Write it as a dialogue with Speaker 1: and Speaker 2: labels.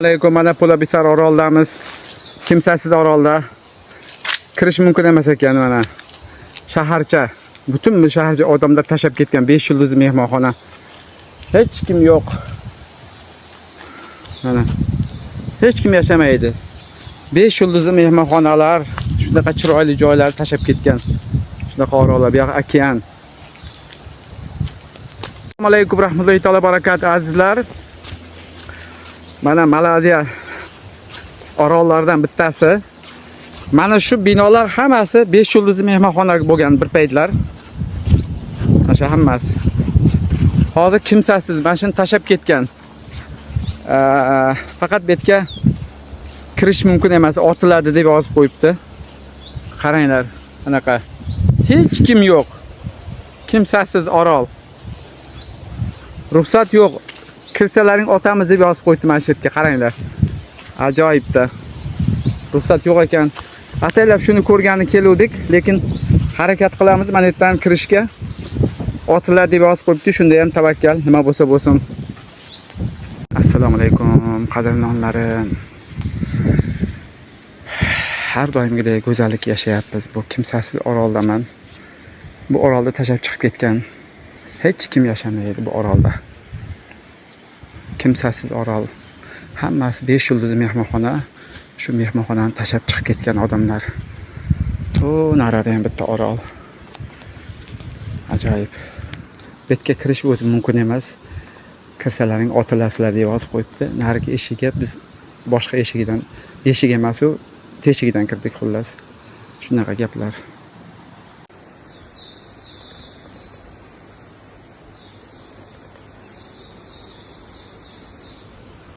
Speaker 1: Alaykum, mana Pulau Besar oroldamiz. Kimsasiz orolda. Kirish mumkin emas ekan mana. Shaharcha. Butun bu shaharcha odamlar tashlab ketgan 5 yulduzli mehmonxona. Hech kim yo'q. Mana. Hech kim yashamaydi. 5 yulduzli mehmonxonalar, shunaqa chiroyli joylar tashlab ketgan. Shunaqa orollar, bu yoq okean. Assalomu alaykum rahmatullohi taolo barakatuh azizlar. Mana Malayziya orollaridan bittasi. Mana shu binolar hammasi 5 yulduzli mehmonxona bo'lgan bir paytlar. Mana shu hammasi. Hozir kimsasiz, mana shuni tashlab ketgan. Faqat bu yerga kirish mumkin emas, otiladi deb yozib qo'yibdi. Qaranglar, anaqa. Hech kim yo'q. Kimsasiz orol. Ruxsat yo'q. Kirsalaring otamiz deb yozib qo'yibdi mana shu yerga, qaranglar. Ajoyibda. Ruxsat yo'q ekan. Ataylab shuni ko'rgani keluvdik, lekin harakat qilamiz mana yerdan kirishga. Otiladi deb yozib qo'yibdi, shunda ham tavakkal, nima bo'lsa bo'lsin. Assalomu alaykum qadrdonlarim. Har doimgidek go'zallik yashayapmiz. Bu kimsasiz oroldaman. Bu orolda tashlab chiqib ketgan. Hech kim yashamaydi bu orolda. Kimsasiz orol. Hammasi 5 yulduzli mehmonxona. Shu mehmonxonani tashlab chiqib ketgan odamlar. U narada ham bitta orol. Ajoyib. Bu yerga kirish o'zi mumkin emas. Kirsalaring otilasizlar deb yozib qo'yibdi. Narigi eshigiga biz boshqa eshigidan, eshik emas u, teshigidan kirdik xullas. Shunaqa gaplar.